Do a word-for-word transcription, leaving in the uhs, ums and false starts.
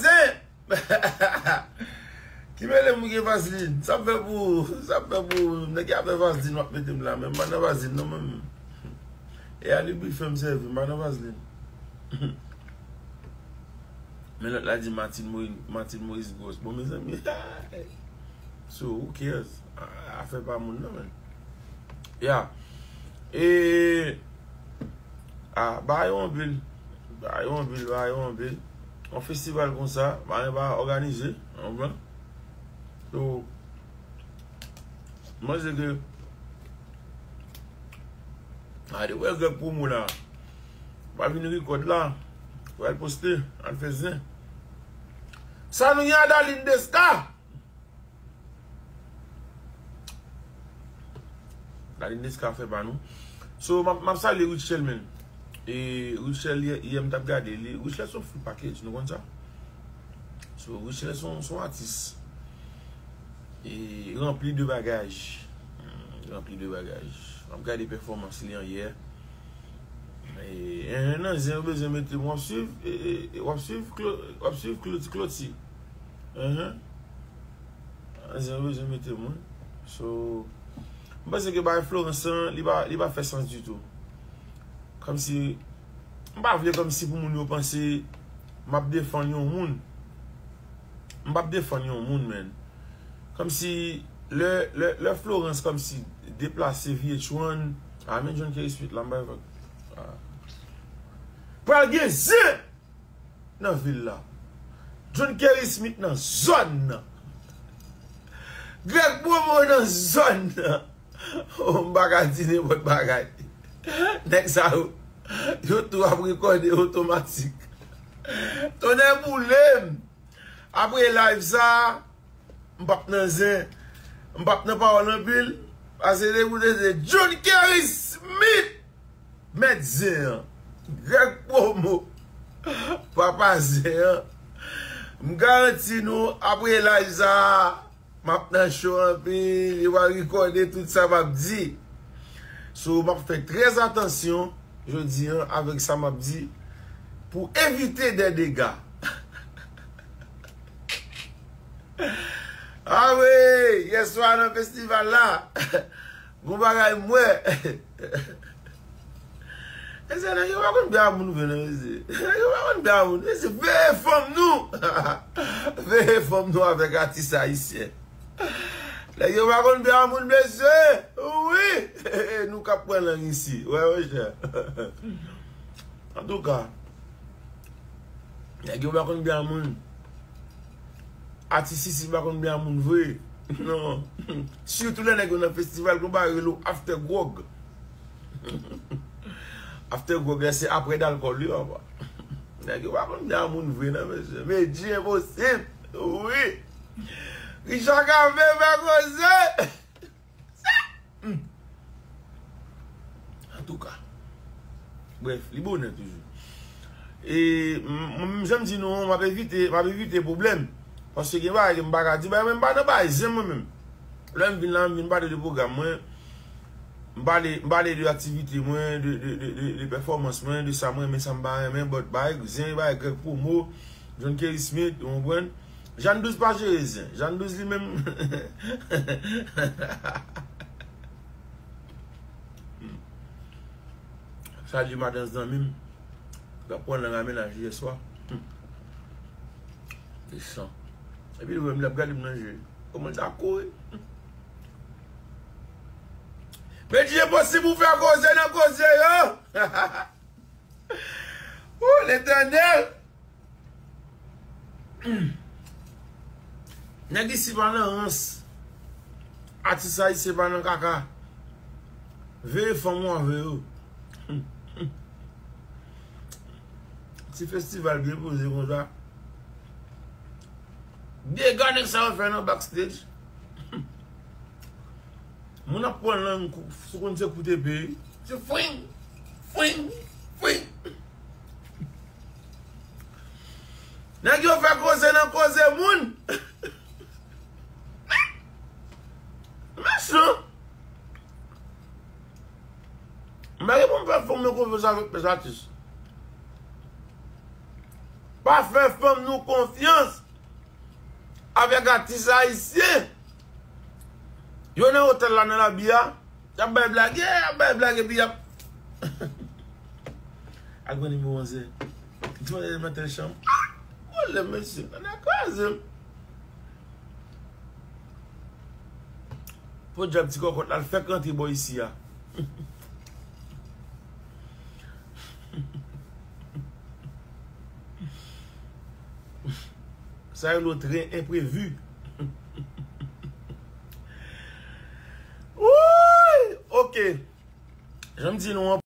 Zen! Ki mele m pou gen vazlin? Sa m fè pou, sa m fè pou nèg ki ap fè vazlin w ap mete m la, men m pa nan vazlin non, men e a li bri fè m sèvi, m pa nan vazlin. Men lòt la di Martine Moïse, Martine Moïse gwòs. Bon, mezanmi, so, who cares? A- Afè pa moun nan, men. Ya. E, a, bagay yo anpil. Bagay yo anpil, bagay yo anpil. Yon festival konsa, bagay pa òganize, w konprann? So, m panse ke, a, de wè Greg Promo la. Pa vin rekòd la. Pou al poste, al fè zen. Sa nou gen a Darline Desca? Darline Desca fè pa nou. So, m ap, m ap salye Rutshelle, men. E Rutshelle, yè, yè m t ap gade li. Rutshelle se yon full package, nou konn sa? So, Rutshelle se yon, se yon atis. E ranpli de bagaj. Hmm, ranpli de bagaj. M ap gade pèfòmans li an yè. E, enhen, nan zen yo bezwen mete m, w ap swiv, e, e, e, w ap swiv Clo-, w ap swiv Clo-, Cloty. Enhen. Nan zen yo bezwen mete m, wi. So, m panse ke bagay Florence lan, li pa, li pa fè sans ditou. Kòmsi, m pa vle kòmsi pou moun yo panse m ap defann yon moun. M p ap defann yon moun, men. Kòmsi, lè, lè, lè Florence kòmsi deplase V H one, a men John Kerry Smith la, m bay vag. Ah. Pral gen zen nan vil la. John Kerry Smith nan zòn nan. Greg Promo nan zòn nan. Oh, m pa ka di nenpòt bagay. Nèg sa yo, yo tou ap rekòde otomatik. Tonnè boule m. Apre live sa, m p ap nan zen. M p ap nan pawòl anpil. Pase depi w te se John Kerry Smith, mèt zen an. Greg Promo, papa zen an. M garanti nou, apre live sa, m ap nan cho anpil, yo va rekòde tout sa m ap di. So, m ap fè trè atansyon jodi an avèk sa m ap di pou evite dè dega. Ah wi, yèswa nan festival la, gon bagay m wè. Mesye, nèg yo pa konn byen a moun vre non, mesye. Nèg yo pa konn byen a moun. Mesye, veye fanm nou. Veye fanm nou avèk atis ayisyen. Nèg yo pa konn byen a moun, mesye. Wi. Nou k ap pran lang isi. Wè, monchè. Antouka, nèg yo pa konn byen a moun. Atis isi pa konn byen a moun vre. Non. Sitou lè nèg yo nan festival, gon bagay rele after grog. After grog la, se apre dalkòl, wi, papa. Nèg yo pa konn byen a moun vre, non, mesye. Medjy enposib. Wi. Richard Cavé fè koze. Hmm. Antouka. Brèf, li bonè toujou. E, m, m, jan m di nou, m ap evite, m ap evite pwoblèm. Paske gen bagay ke m pa ka di, bagay mwen, m pa nan bagay zen mwen menm. Lè m vin la, m vin pale de pwogram mwen. M pale, m pale de aktivite mwen, de, de, de, de, de pèfòmans mwen, de sa mwen renmen, sa m pa renmen, but bagay zen, bagay Greg Promo, John Kerry Smith, ou konprann? Jeanne Douze pa jere zen. Jeanne Douze li menm. Salye madan zanmi m. L ap pran nan ramennaj yèswa. Desan. Epi l wè m, l ap gade m nan je. Kòman l ta kouri? Medjy enposib ou fè koze nan koze yo. Oh, Letènèl! Hmm. Nèg isi pa nan rans. Atis ayisyen pa nan kaka. Veye fanm ou avè yo. Ti festival byen poze konsa. Dega nèg sa yo fè nan backstage. Moun ap pran lang kou, sou konn se kout epe. Se fwing, fwing, fwing. Nèg yo fè koze nan koze moun. Mechan. M pa gen pou m fè fanm nan konfyans avèk pèz atis. Pa fè fanm nou konfyans avèk atis ayisyen. Yo nan otèl la, nan labi a, y ap bay blag, y ap bay blag, epi y ap. Ak bon nimewo manzè. Di manzè nan tèl chanm. Ah! Pwoblèm, mesye. Nan kraze m. Podyab ti kòkòt la, l fèk rantre bò isi a. Sa rele tren enprevi. Wouy! Ok. Jan m di nou an,